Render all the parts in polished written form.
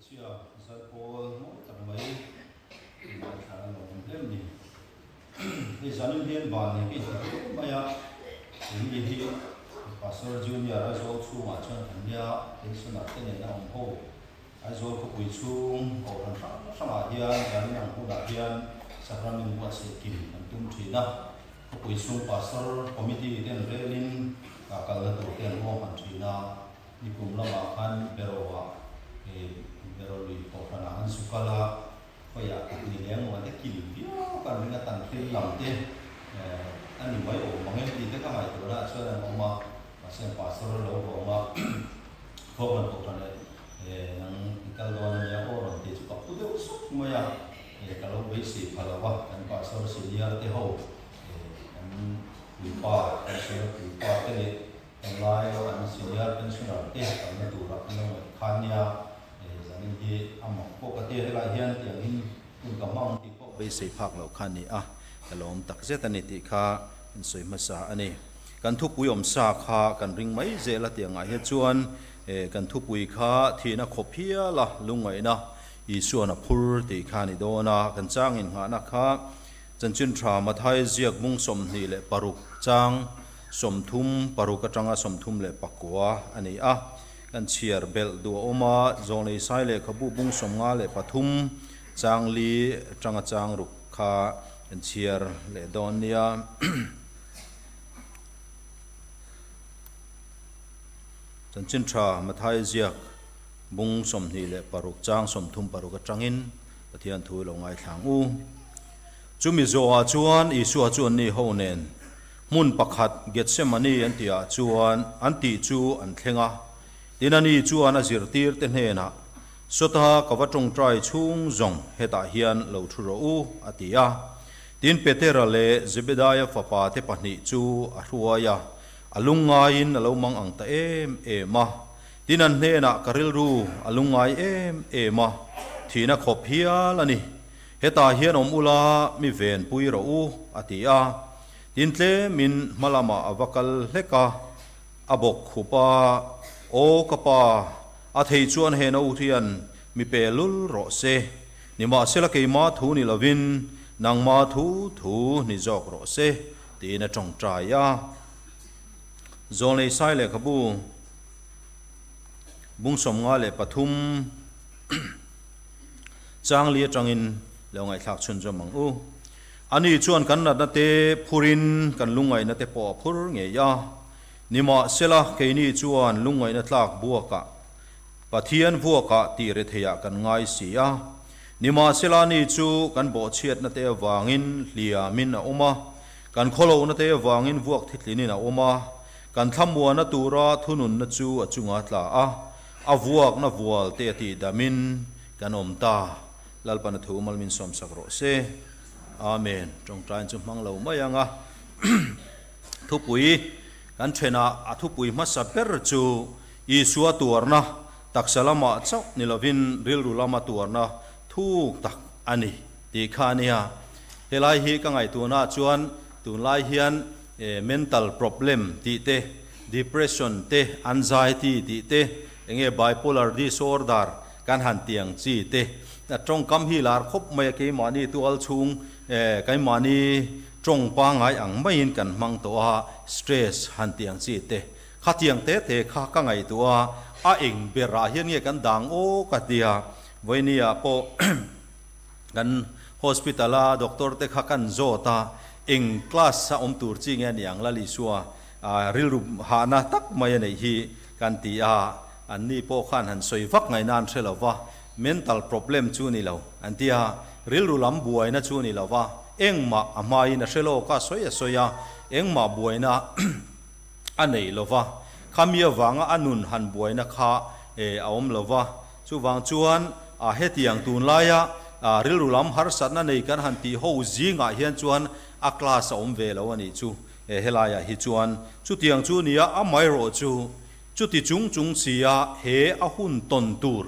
Hmeichhia zaipawl mawi tak mai ngaithla a lo awm hlem ni. Hei zanin hian van nei ka inti hle mai a, Eng hi Pastor Junior Aizawl chhungah chuan kan nia pensioner te nena awm ho Aizawl khawpui chhung kohhran hrang hrangah hian zanin ang hunah hian sacrament buatsaih kim kan tum thin a, khawpui chhung Pastor Committee ten relin kalna tur te an ruahman thin a. Nikum lamah khan Beraw-ah Beraw lui kohhranah an zu kal a, khawiah tak ni leng maw te kil viau kan ring a, tan thil lam te a ni mai awm mang em tih te ka ngaihtuahna ah chuan an awm a, mahse pastor a lo vawng a, Thawkhan kohhran leh nang i kal dawn a nia aw rawn tih chu ka phu deuh suk mai a, ka lo beisei pha lo a, kan pastor senior te ho kan puipa, pensioner puipa te leh Tunlai an senior pensioner te kalna turah an lo ngaih khan nia, zanin hi a mak pawh ka tia helai hian tiang in hun ka hmang tih pawh beisei phak loh kha a ni a, ka lawm tak zet a ni tih kha in sawi hmasa a ni. Kan thupui awm sa kha kan ring mai zel a tiangah hian chuan kan thupui kha thihna khawp hial a lungngaihna Isuan a phur tih kha a ni dawn a, kan chang innghahna kha Chanchin tha Mathai ziak bung 26 chang 36 atanga 39 a ni a, kan chhiar belh duh a awm a, Zawnglei Sai lehkhabu bung 53 chang li atanga chang ruk kha kan chhiar leh dawn nia. Chanchin tha Mathai ziak bung 26 chang 36 atangin Pathian thu i lo ngaithlang u. Chumi zawhah chuan Isua chu anni ho nen hmun pakhat Gethsemane an tihah chuan an tih chu an thleng a. Tin ani chuan a zirtirte hnenah, Sawta ka va tawngtai chhung zawng hetah hian lo thu rawh u, a ti a. Tin Petera leh Zebedaia fapa te pahnih chu a hruai a, a lungngaiin a lo mang ang ta em em a. Tin an hnenah ka rilru a lungngai em em a, thihna khawp hial a ni. Hetah hian awm ula mi venpui rawh u, a ti a. Tin tlemin hma lamah a va kal hlek a, a bawk khup a, Aw ka pa, a thei chuan he no hian mi pe lul rawh se, nimahsela keima thu ni lovin nangma thu thu ni zawk rawh se, tiin a tawngtai a. Zawlnei Sai lehkhabu bung 53. Changli atangin lo ngaihthlak chhunzawm ang u. Ani chuan kan natna te phurin kan lungngaihna te pawh a phur ngei a. Nimahsela, keini chuan lungngaihna tlak buakah, Pathian vuakah tih re theiah kan ngai si a. Nimahsela, ani chu kan bawhchhiatna te avangin hliamin a awm a, kan khawlohna te avangin vuak thitlinin a awm a, kan thlamuana tura thununna chu a chunga tla a. A vuakna vual te a tih damin kan awm ta. Lalpana thu mal min sawmsak rawh se. Amen. Tawngtain chu hmang lo mai ang a. Thupui kan thenah a thupui hmasa ber chu Isua tuarna taksa lamah chauh ni lovin rilru lama tuarna thuk tak a ni tih kha a nia. Helai hi ka ngaihtuahnaah chuan tunlai hian mental problem tih te, Depression te, anxiety tih te, enge bipolar disorder kan han tih ang chi te, a tawngkam hi lar khawp mai a, keimahni tual chhung keimahni tawng pangngai ang maiin kan hmang tawh a, stress han tih ang chi te, khatiang te te kha ka ngaihtuah a, a eng berah hian nge kan dang aw ka tia, vawinia pawh kan hospital a doctor te kha kan zawt a, eng class a awm tur chi nge a nih ang Lalisua. Rilru hahna tak mai a neih hi kan ti a, anni pawh khan han sawi vak ngaihna an hre lo va, mental problem chu ni lo an ti a, rilru lam buaina chu ni lo va, engmah a hmain a hre lawk a, sawi a sawi a, engmah buaina a nei lo va, khami avanga a nun han buaina kha a awm lo va, chuvang chuan hetiang tunlaia rilru lam harsatna nei kan han tih ho zingah hian chuan a class a awm ve lo a nih chu. He helaiah hi chuan chutiang chu nia amaherawh chu chuti chung chung sia he a hun tawn tur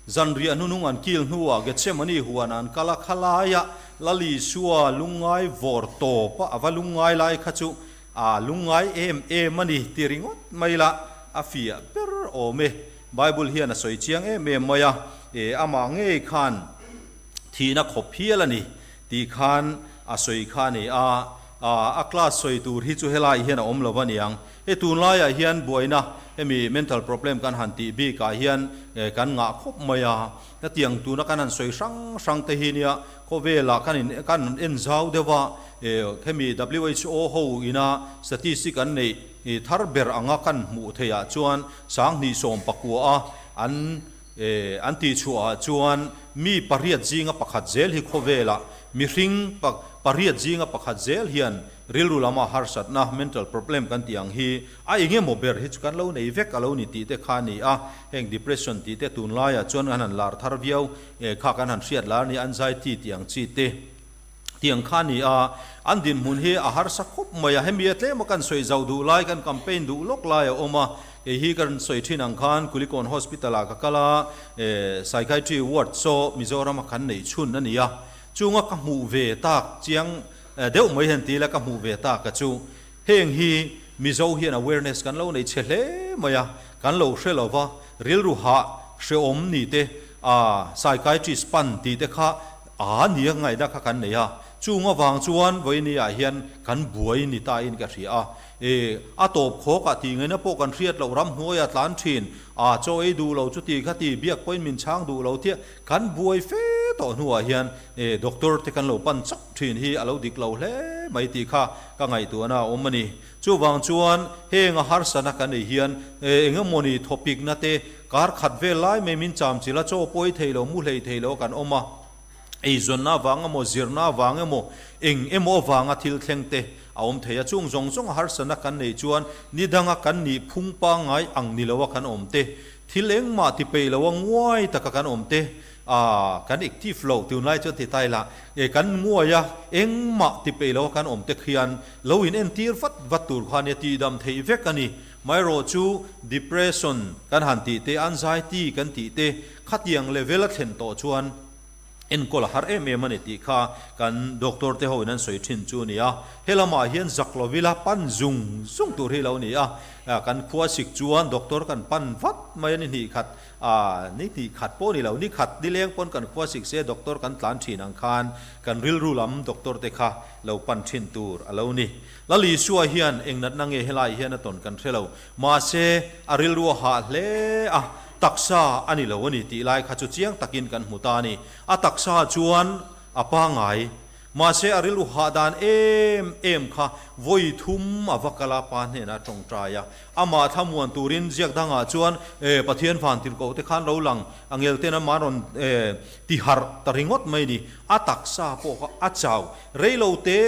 zanriah hnunung an kil hnuah Gethsemane huan an kal a khalaia Lalisua lungngai vawr tawp a ava lungngai lai kha chu a lungngai em em a ni ti ringawt mai la a fiah ber awm e. Bible hian a sawi chiang em em mai a, e amah ngei khan thihna khawp hial a ni tih khan a sawi kha a ni a, a class sawi tur hi chu helai hian a awm lo a niang. Hei tunlaiah hian buaina hemi mental problem kan han tih bikah hian kan ngah khawp mai a, hetiang tuna kan han sawi hrang hrang te hi nia khawvelah kan in kan en zau deuh a, hemi WHO ho ina statistic an neih thar ber anga kan hmuh theih ah chuan 2019 a an an tihchhuah ah chuan mi pariat zinga pakhat zel hi khawvelah mihring pariat zinga pakhat zel hian Rilru lama harsatna, mental problem, kan tih ang hi a eng emaw ber hi chu kan lo nei vek a lo ni tih te kha a ni a, heng depression tih te tunlaiah chuan kan han lar thar viau kha kan han hriat lar a ni, anxiety tih ang chi te tih ang kha a ni a, an dinhmun hi a harsa khawp mai a, hemi a tlema kan sawi zauh duh lai, kan campaign duh lawk lai a awm a, kei hi kan sawi thin ang khan Kulikawn Hospital ah ka kal a, psychiatry ward saw Mizoram a kan neih chhun a ni a, chunga ka hmuh ve tak chiang Deuh mai hian ti ila ka hmuh ve tak a chu heng hi Mizo hian awareness kan lo nei chhe hle mai a, kan lo hre lo va, rilru hah hreawm ni te a psychiatrist pan tih te kha a nia ngaihna kha kan nei a, chung avang chuan vawiini ah hian kan buai ni ta in ka hria a, e a tawp khawk ah tih ngaihna pawh kan hriat loh ramhnuai ah tlan thin a chaw ei duh lo chuti kha ti biak pawhin min chhang duh lo tia kan buai fe tawh hnuah hian e doctor te kan lo pan chauh thin hi a lo dik lo hle mai tih kha ka ngaihtuahna a awm a ni. Chuvang chuan heng a harsana kan ei hian eng emawni thawpikna te kar khat vel lai mai min cham chilh a, chaw pawi thei lo, mu hlei thei lo kan awm a, eizawnna avang emaw, zirna avang emaw, eng emaw avanga thil thleng te a awm thei a. Chung zawng zawng a harsana kan neih chuan ni danga kan nih phung pangngai ang ni loa kan awm te, thil engmah ti peih loa nguai taka kan awm te, A, kan active lo tunlai chuan ti ta ila, e kan nguai a, engmah ti peih lo a kan awm te khian lo in entir vat vat tur kha nia tihdam theih vek a ni. Maherawh chu depression kan han tih te, anxiety kan tih te khatiang level a thlen tawh chuan enkawl a har em em a ni tih kha kan doctor te ho in an sawi thin chu a ni a. Helamah hian zak lo ila pan zung zung tur hi lo ni a, kan khua sik chuan doctor kan pan vat mai a ni hnih khat. A, ni hnih khat pawh ni lo, ni khat nileng pawn kan khua sik se doctor kan tlan thin ang khan kan rilru lam doctor te kha lo pan thin tur a lo ni. Lal Isua hian eng natna nge helai hian a tawn kan hre lo, mahse a rilru a hah hle a, taksa a ni lo a ni tih lai kha chu chiang takin kan hmu ta a ni. A taksa chuan a pangai. Mahse a rilru hah dan em em kha vawi thum a va kal a, pa hnenah a tawngtai a. Amah thlamuan turin ziak dangah chuan Pathian van tirhkoh te khan lo lang a ngel ten amah rawn ti harh ta ringawt mai ni. A taksa pawh kha a chau rei lo te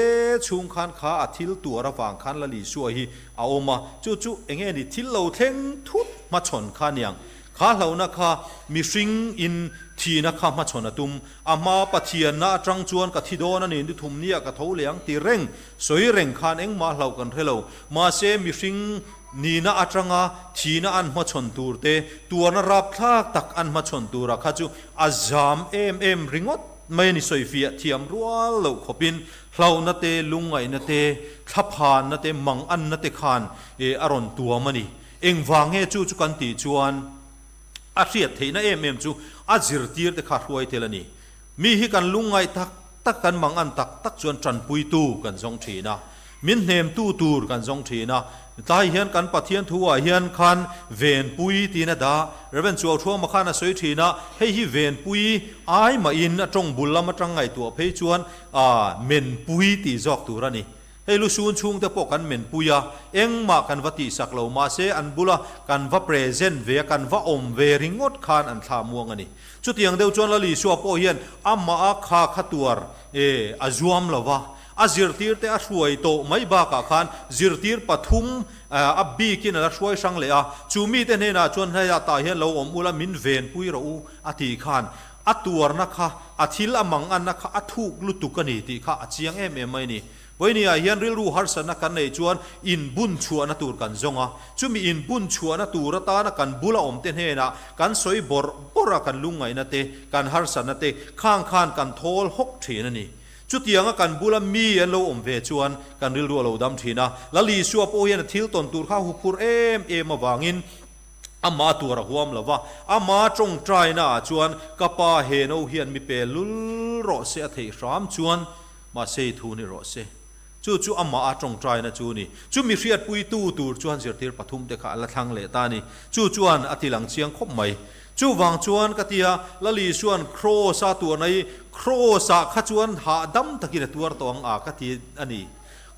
chhung khan kha a thil tuar avang khan Lal Isua hi a awm a, chu chu enge ni thil lo thleng thut hmachhawn kha niang. Kha hlauhna kha mihring in thihna kha hmachhawn a tum. A hma Pathianna atang chuan ka thi dawn a ni, ni thum nia ka tho leh ang ti reng, sawi reng khan engmah hlauh kan hre lo. Mahse mihring nihna atanga thihna an hmachhawn tur te, tuarna rapthlak tak an hmachhawn tura kha chu a zam em em ringawt mai a ni. Sawifiah thiam rual loh khawpin hlauhna te, lungngaihna te, thlaphanna te, manganna te khan a rawn tuam a ni. Engvang nge chu chu kan tih chuan a hriat theihna em em chu a zirtir te kha hruai tel a ni. Mi hi kan lungngaih tak tak, kan mangan tak tak chuan tanpuitu kan zawng thin a, min hnemtu tur kan zawng thin a. Tlai hian kan Pathian thuah hian khan venpui tiin a dah. Rev. Chuauṭhuama khan a sawi thin a, hei hi venpui ai mahin a tawng bul lam atang ngaihtuah phei chuan menpui tih zawk tur a ni. Hei lusun chhungte pawh kan menpui a, engmah kan va tihsak lo, mahse an bula kan va present ve a, kan va awm ve ringawt khan an thla muang a ni. Chutiang deuh chuan Lal Isua pawh hian amah a kha kha tuar e a zuam lo va, a zirtirte a hruai tawh mai bakah khan zirtir pathum a bikin a la hruai hrang leh a, chu mite hnenah chuan hlaiah tah hian lo awm ula min venpui rawh u a tih khan a tuarna kha a thil a manganna kha a thuk lutuk a ni tih kha a chiang em em mai a ni. Vawinia hian rilru harsatna kan neih chuan inbun chhuahna tur kan zawng a, chumi inbun chhuahna tur atana kan bula awmte hnenah kan sawi bawrh bawrh a, kan lungngaihna te, kan harsatna te khang khan kan thawl hawk thin a ni. Chutianga kan bula mi an lo awm ve chuan kan rilru a lo dam thin a, Lal Isua pawh hian a thil tawn tur kha huphurh em em avangin. Ama tuar a huam lo va, ama tawngtaina ah chuan ka pa he no hian mi pe lul rawh se a theih hram chuan mahse i thu ni rawh se. Chu chu amah a tawngtaina chu ni. Chu mi hriatpuitu tur chuan zirtir pathum te kha a la thlang leh ta a ni. Chu chuan a ti lang chiang khawp mai. Chuvang chuan ka tia, Lal Isua'n Kraws a tuarna hi Kraws ah kha chuan hahdam takin a tuar tawh ang a ka ti a ni.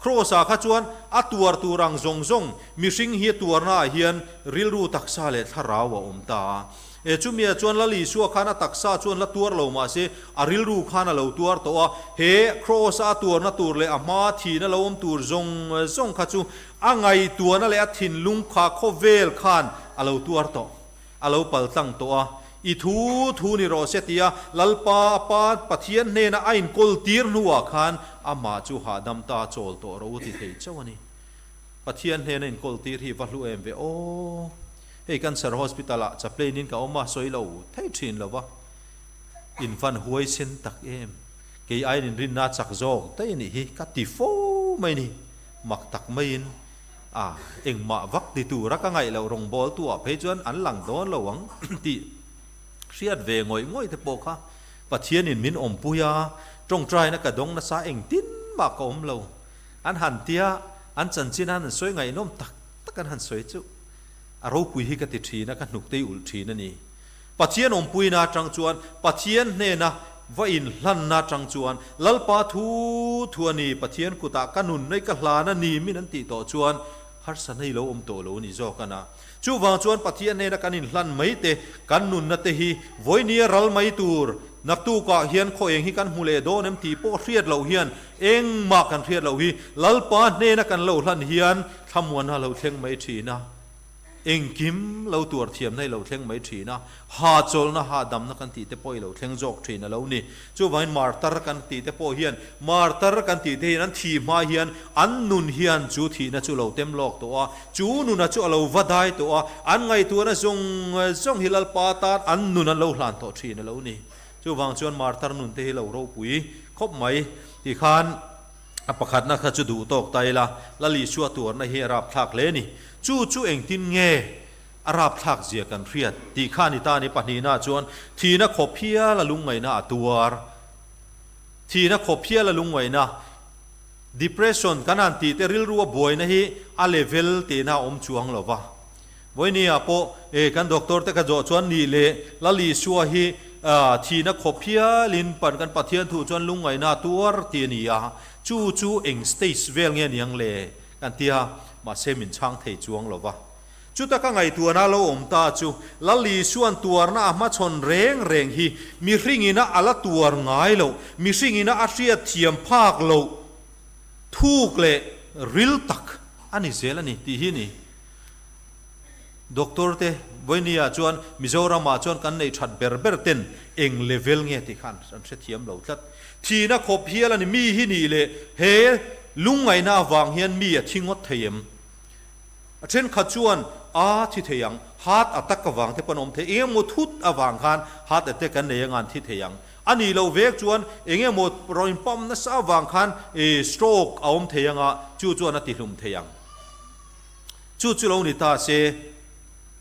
Kraws ah kha chuan a tuar tur ang zawng zawng mihring hi a tuarna ah hian rilru taksa leh thlarau a awm ta a. E chumia chuan Lal Isua khan a taksa chuan la tuar lo mah se a rilru khan a lo tuar tawh a, he Kraws a tuarna tur leh a hma thihna lo awm tur zawng zawng kha chu a ngaihtuahna leh a thinlung kha khawvel khan a lo tuar tawh. A lo pal tlang tawh a, I thu thu ni rawh se tia Lalpa a Pa Pathian hnena a inkawl tir hnuah khan amah chu hahdam ta chawl tawh rawh u ti thei chauh a ni. Pathian hnena inkawl tir hi va hlu em ve aw. Hei Cancer Hospital ah chaplain in ka awm a, sawi lo thei thin lo va. In van huaisen tak em. Kei aiin inrinna chak zawk daih a nih hi ka ti fo mai ni. Mak tak maiin. A, engmah vak ti tura ka ngaih loh rawngbawl tu ah phei chuan an lang dawn lo ang tih hriat ve ngawih ngawih te pawh kha Pathianin min awmpui a, tawngtaina ka dawng nasa engtin mah ka awm lo. An han tia, an chanchin an han sawi ngaihnawm tak tak an han sawi chu a ropui hi ka ti thin a, ka hnuk tei ulh thin a ni. Pathian awmpuina atang chuan Pathian hnena va inhlanna atang chuan Lalpa thu thu a ni, Pathian kutah ka nun nei ka hlan a ni min an tih tawh chuan harsa nei lo awm tawh lo a ni zawk a na. Chuvang chuan Pathian hnena kan inhlan mai te, kan nunna te hi vawinia ral mai tur, naktukah hian khaw eng hi kan hmu leh dawn em tih pawh hriat loh hian engmah kan hriat loh hi Lalpa hnena kan lo hlan hian thlamuanna a lo thleng mai thin a. Engkim lo tuar thiamna i lo thleng mai thin a, hahchawlhna, hahdamna kan tih te pawh i lo thleng zawk thin a lo ni. Chuvangin martar kan tih te pawh hian, martar kan tih te hian an thih hma hian an nun hian chu thihna chu lo tem lawk tawh a, chu nuna chu a lo va dai tawh a, an ngaihtuahna zawng zawng hi Lalpa tan an nun an lo hlan tawh thin a lo ni. Chuvang chuan martar nun te hi lo ropui khawp mai tikhan, A pakhatna kha chu duh tawk ta ila, Lal Isua tuarna hi a rapthlak hle a ni. Chu chu engtin nge a rapthlak zia kan hriat tih kha a ni ta a ni. Pahnihna chuan thihna khawp hial a lungngaihna a tuar. Thihna khawp hial a lungngaihna, depression kan han tih te rilru a buaina hi a level tehna a awm chuang lo va. Vawinia pawh e kan doctor te ka zawh chuan nih leh Lal Isua hi thihna khawp hialin pan kan Pathian thu chuan lungngaihna a tuar ti a ni a, chu chu eng stage vel nge niang le kan ti a, mahse min chhang thei chuang lo va. Chuta ka ngaihtuahna lo awm ta chu Lal Isua'n tuarna a hmachhawn reng reng hi mihringina a la tuar ngai loh, mihringina a hriat thiam phak loh thuk leh ril tak a ni zel a ni tih hi a ni. Doctor te Vawinia chuan Mizoram ah chuan kan neih that ber ber ten eng level nge tih kha an hrethiam lo tlat. Thihna khawp hial a ni, mi hi nih leh he lungngaihna avang hian mi a thi ngawt thei em? A thenkhat chuan a thi thei ang, heart attack avang te pawn a awm thei, eng emaw thut avang khan heart attack an nei anga an thi thei ang. A nih loh vek chuan eng emaw rawn inpump nasa avang khan stroke a awm thei anga chu chuan a tihlum thei ang. Chu chu lo ni ta se,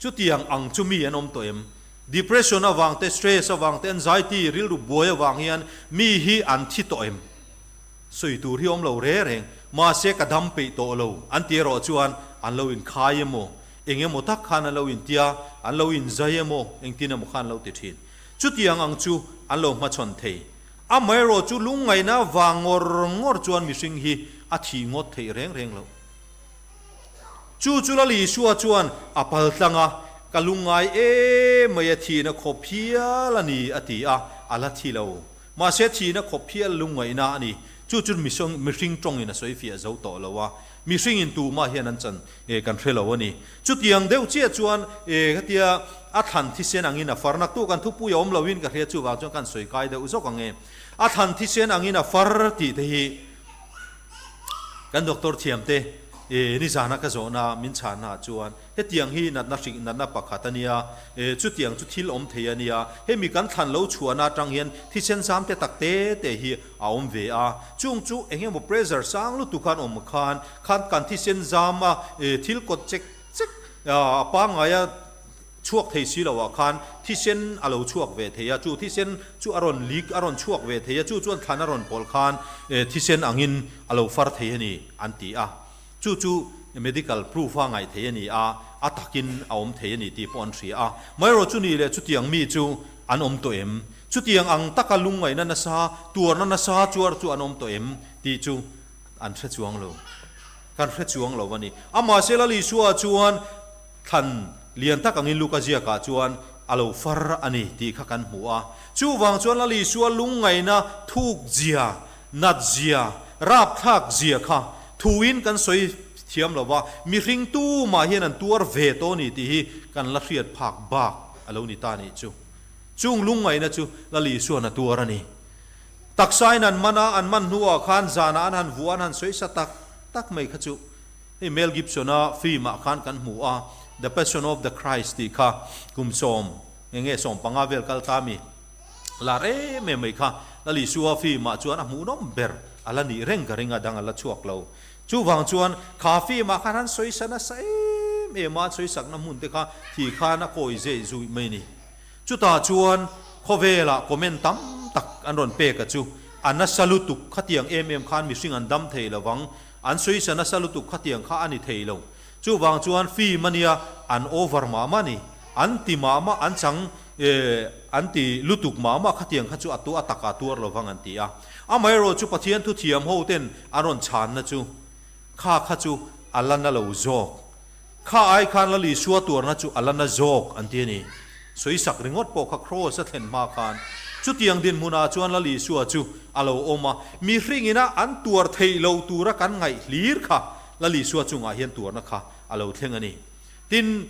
chutiang ang chu mi an awm tawh em? Depression avang te, stress avang te, anxiety, rilru buai avang hian mi hi an thi tawh em? Sawi tur hi awm lo re reng, mahse ka dam peih tawh lo an ti erawh chuan an lo inkhai emaw, eng emaw tak khan an lo intia, an lo inzai emaw, engtin emaw khan an lo ti thin. Chutiang ang chu an lo hmachhawn thei. Amaherawh chu lungngaihna vang ngawr ngawr chuan mihring hi a thih ngawt theih reng reng loh. Chu chu Lal Isua chuan a pal tlang a, Ka lungngai em mai a thihna khawp hial a ni a ti a, a la thi lo. Mahse thihna khawp hial lungngaihna a ni. Chu chu mihring tawngin a sawi fiah zo tawh lo a, mihringin tumah hian an chan kan hre lo a ni. Chutiang deuh chiah chuan khatia a thlan thisen angin a far naktu kan thupui a awm loin ka hria chuvang chuan kan sawi kai deuh zawk ang e. A thlan thisen angin a far tih te hi Kan doctor thiam te e nizana ka zawhna min chhanna ah chuan hetiang hi natna hrik natna pakhat a nia e chutiang chu thil awm thei a nia hemi kan thlan lo chhuahna atang hian thisen zam te tak te te hi a awm ve a chung chu eng emaw pressure sang lutuk khan awm khan khan kan thisen zam a e thil kawt chek chek a pangngai a. Chhuak thei si lo ah khan thisen a lo chhuak ve thei a, chu thisen chu a rawn leak, a rawn chhuak ve thei a, chu chuan thlan a rawn pawlh khan thisen angin a lo far thei a ni an ti a. Chu chu medical proof a ngaih thei a ni a, a takin a awm thei a ni tih pawh an hria a. Amaherawh chu ni leh chutiang mi chu an awm tawh em? Chutiang ang taka lungngaihna nasa, tuarna nasa chuar chu an awm tawh em tih chu an hre chuang lo. Kan hre chuang lo a ni. Amahse Lal Isua chuan Thlan lian tak angin Luka ziakah chuan a lo far a ni tih kha kan hmu a. Chuvang chuan Lal Isua lungngaihna thuk zia, nat zia, rapthlak zia kha thuin kan sawi thiam lo va, mihring tumah hian an tuar ve tawh a ni tih hi kan la hriat phak bak a lo ni ta nih chu. Chung lungngaihna chu Lal Isua'n a tuar a ni. Taksain an man a, an man hnuah khan zanah an han vuah, an han sawi sa tak tak mai kha chu. Hei Mel Gibson-a film-ah khan kan hmu a, The Passion of the Christ tih kha kum sawm nge nge 15 vel kal ta mi lar em em mai kha Lal Isua film-ah chuan a hmuhnawm ber a la nih reng ka ring a, dang a la chhuak lo. Chuvang chuan kha film-ah khan an sawi sa nasa em em a, an sawi sakna hmun te kha thi khan a kawi zeh zuih mai ni. Chutah chuan khawvelah comment tam tak an rawn pek a chu, a nasa lutuk khatiang em em khan mihring an dam thei lovang, An sawi sa nasa lutuk khatiang kha a ni thei lo. Chuvang chuan film a nia, an over mah mah ni. An ti mah mah, an chang an ti lutuk mah mah khatiang kha chu a tu a taka tuar lovang an ti a. Amaherawh chu Pathian thuthiam ho ten an rawn chhanna chu kha kha chu a la na lo zawk. Kha ai khan Lal Isua tuarna chu a la na zawk an ti a ni. Sawisak ringawt pawh kha Kraws a thlen hma khan chutiang dinhmunah chuan Lal Isua chu a lo awm a, mihringina an tuar theih lo tura kan ngaih hlir kha Lal Isua chungah hian tuarna kha a lo thleng a ni. Tin,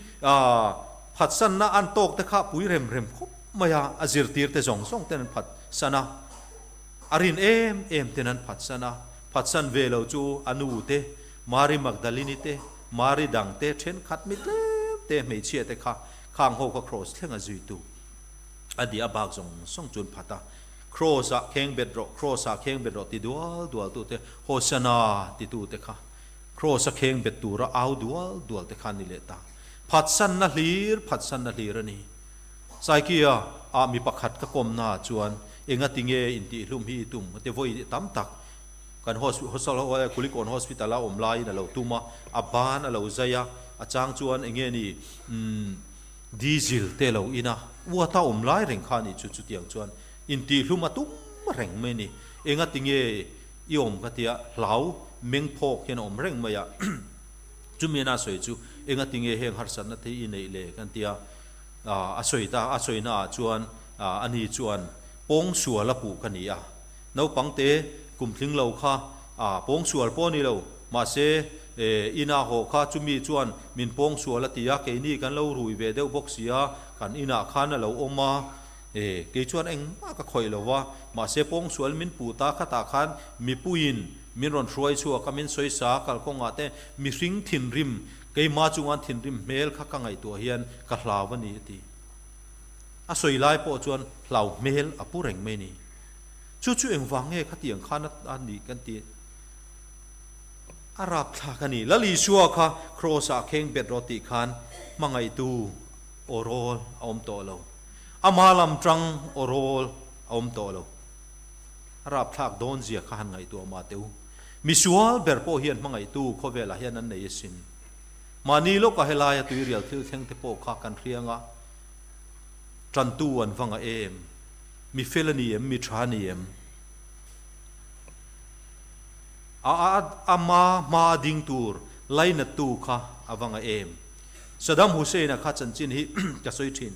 phatsanna an tawk te kha pui rem rem khawp mai a, a zirtirte zawng zawng ten an phatsan a, a rin em em ten an phatsan a, phatsan ve lo chu a nu te, Mari Magdalini te, Mari dang te, thenkhat mi tlem te, hmeichhia te kha khang ho kha kraws thleng a zuitu a ni a bak zawng zawng chu an phat a. Kraws ah kheng bet rawh, kraws ah kheng bet rawh ti dual dual tu te, Hosanna ti tu te kha kraws a kheng bet tura au dual dual te kha an ni leh ta. Phatsanna hlir, phatsanna hlir a ni. Saikia ah mi pakhat ka kawmna ah chuan engati nge intihhlum hi i tum a ti vawi tam tak. Kan Kulikawn Hospital a awm laiin a lo tum a, a ban a lo zai a, a chang chuan eng nge ni umm diesel te a lo in a, uat a awm lai reng kha a nih chu chutiang chuan intihhlum a tum reng mai a ni. Enga tinge i awm ka tia hlau meng phawk hian a awm reng mai a, chumi a sawi chu enga tinge heng harsatna te i neih le kan tia a sawi ta a sawina ah chuan ani chuan pawngsual a puh ka ni a. Naupangte kum tling lo kha a pawngsual pawh a ni lo, mahse inah haw kha chumi chuan min pawngsual a ti a, keini kan lo rui ve deuh bawk si a, kan inah khan a lo awm a, kei chuan engmah ka khawih lo va, mahse pawngsual min puh ta khatah khan mipuiin min rawn hruai chhuak a, min sawi sa kalkawngah te mihring thinrim, keimah chunga thinrim hmel kha ka ngaihtuah hian ka hlau a ni a ti. A sawi lai pawh chuan hlau hmel a pu reng mai a ni. Chu chu engvang nge khatiang khan a nih kan ti? A rapthlak a ni. Lal Isua kha Kraws ah kheng bet rawh tih khan hmangaihtu aw rawl a awm tawh lo. Ama lam tang aw rawl a awm tawh lo. A rapthlak dawn zia kha han ngaihtuah mah teh u. Misual ber pawh hian hmangaihtu khawvelah hian an nei asin. Mahni lawka helaia tuirial thil thleng te pawh kha kan hriang a, tantu an va ngah em? Mi fel a ni em? Mi tha a ni em? A a ama hma a ding tur lainattu kha a va ngah em? Saddam Hussein-a kha chanchin hi ka sawi thin.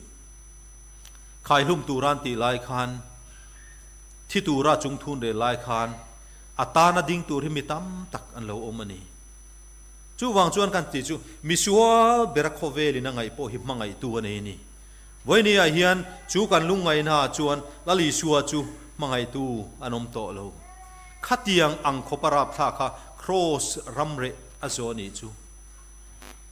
Khaihlum tura an tih lai khan, thi tura chung thun rel lai khan a tana ding tur hi mi tam tak an lo awm a ni. Chuvang chuan kan tih chu misual bera khawvelin a ngaih pawh hi hmangaihtu a nei a ni. Vawinia hian chu kan lungngaihna ah chuan Lal Isua chu hmangaihtu an awm tawh lo. Khatiang ang khawpa rapthlak kha Kraws ramreh a zawh a nih chu.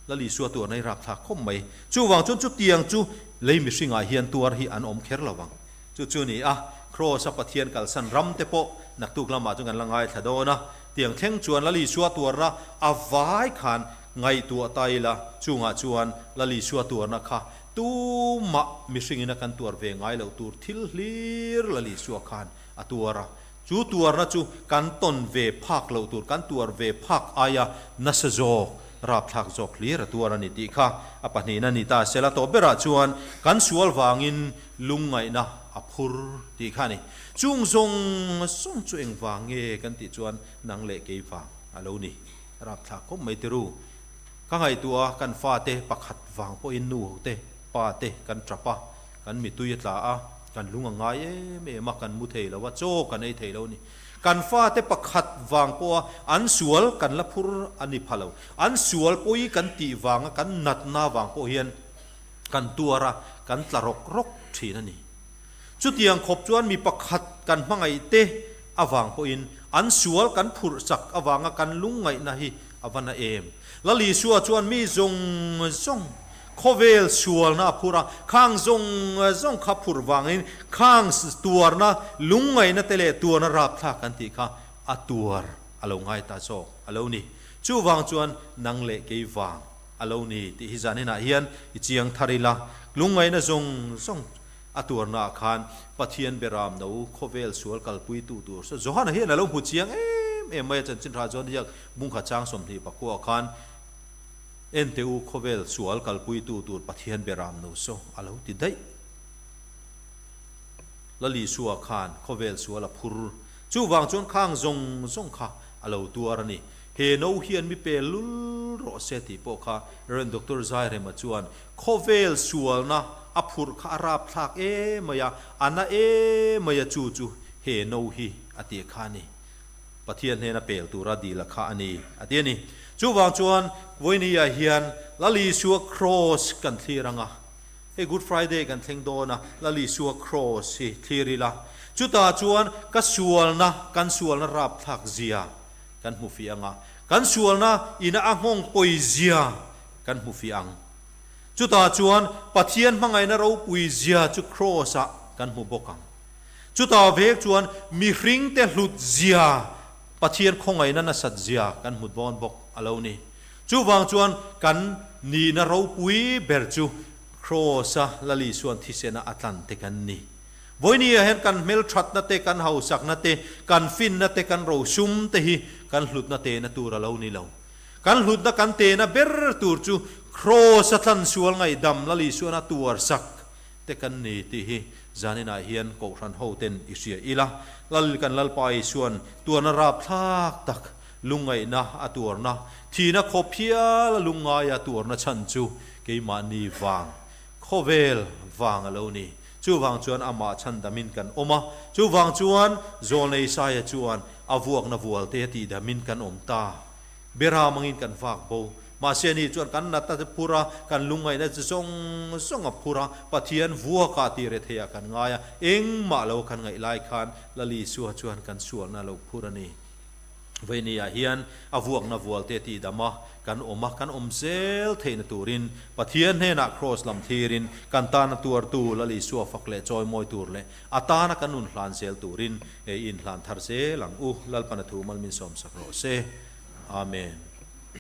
Lal Isua tuarna hi rapthlak khawp mai. Chuvang chuan chutiang chu lei mihringah hian tuar hi an awm kher lo ang. Chu chu ni a, Kraws a Pathian kalsan ram te pawh naktuk lamah chuan kan la ngaithla dawn a. Tiang thleng chuan Lal Isua tuarna a vai khan ngaihtuah ta ila, chungah chuan Lal Isua tuarna kha. Tumah mihringin a kan tuar ve ngai loh tur thil hlir Lal Isua khan a tuar a. Chu tuarna chu kan tawn ve phak loh tur, kan tuar ve phak aia nasa zawk, rapthlak zawk hlir a tuar a ni tih kha a pahnihna ni ta sela tawh berah chuan kan sual vangin lungngaihna a phur tih kha a ni. Chung zawng zawng chu engvang nge kan tih chuan nang leh kei vang a lo ni. Rapthlak khawp mai tiru. Ka ngaihtuah a, kan fate pakhat vang pawhin nu te, pa te kan tap a, kan mitui a tla a, kan lung a ngai em em a, kan mu thei lo a, chaw kan ei thei lo a ni. Kan fate pakhat vang pawha an sual kan la phur a ni pha lo. An sual pawi kan tih vanga kan natna vang pawh hian kan tuar a, kan tla rawk rawk thin a ni. Chutiang khawp chuan mi pakhat kan hmangaih te avang pawhin an sual kan phurh chak avanga kan lungngaihna hi a va na em. Lal Isua chuan mi zawng zawng khawvel sualna a phur a, khang zawng zawng kha phurh vangin khang tuarna lungngaihna te leh tuarna rapthlak kan tih kha a tuar a lo ngai ta zawk a lo ni. Chuvang chuan nang leh kei vang a lo ni tih hi zaninah hian i chiang thar ila, lungngaihna zawng zawng A tuarnaah khan Pathian beram no khawvel sual kalpuitu tur saw Johana hian a lo hmu chiang em em mai a, chanchin tha chuan hiak bungkhat chang 29 khan Ente u khawvel sual kalpuitu tur Pathian beram no saw a lo ti daih. Lal Isua khan khawvel sual a phur. Chuvang chuan khang zawng zawng kha a lo tuar a ni. He no hian mi pe lul rawh se tih pawh kha Rev. Doctor Zairema chuan Khawvel sualna a phurh kha a rapthlak em mai a, a na em mai a chu chu he no hi a tih kha a ni. Pathian hnena pel tura dil a kha a ni a ti a ni. Chuvang chuan Vawinia hian Lal Isua Kraws kan thlir ang a, hei Good Friday kan thleng dawn a, Lal Isua Kraws hi thlir ila, chutah chuan ka sualna, kan sualna rapthlak zia kan hmu fiah ang a, kan sualna ina a nghawng pawi zia kan hmu fiah ang. Chutah chuan Pathian hmangaihna ropui zia chu Kraws-ah kan hmu bawk ang. Chutah vek chuan mihringte hlut zia, Pathian khawngaihna nasat zia kan hmu dawn bawk a lo ni. Chuvang chuan kan nihna ropui ber chu Kraws-a Lal Isuan thisena a tlan te kan ni. Vawinia hian kan hmelthatna te, kan hausakna te, kan finna te, kan rosum te hi kan hlutna tehna tur a lo ni lo. Kan hlutna kan tehna ber tur chu Kraws a tlansual ngaihdam Lal Isuan a tuarsak te kan ni tih hi zaninah hian Kohhran hoten i hria ila. Lal kan Lalpa Isuan tuarna rapthlak tak, lungngaihna a tuarna, thihna khawp hial a lungngaia tuarna chhan chu keimahni vang, khawvel vang a lo ni. Chuvang chuan amah chhandamin kan awm a, chuvang chuan Zawlnei Isaia chuan a vuakna vualte a tihdamin kan awm ta. Bera mangin kan vak bo. Mahse ani chuan kan natna te phur a, kan lungngaihna chi zawng zawng a phur a, Pathian vuakah tih retheiah kan ngai a, engmah lo kan ngaih lai khan Lal Isua chuan kan sualna a lo phur a ni. Vawinia hian a vuakna vualte tihdam a, kan awm a, kan awm zel theihna turin Pathian hnenah Kraws lam thlirin kan tana tuartu Lal Isua fak leh chawimawi tur leh a tana kan nun hlan zel turin ei inhlan thar zel ang u. Lalpana thu mal min sawmsak rawh se. Amen.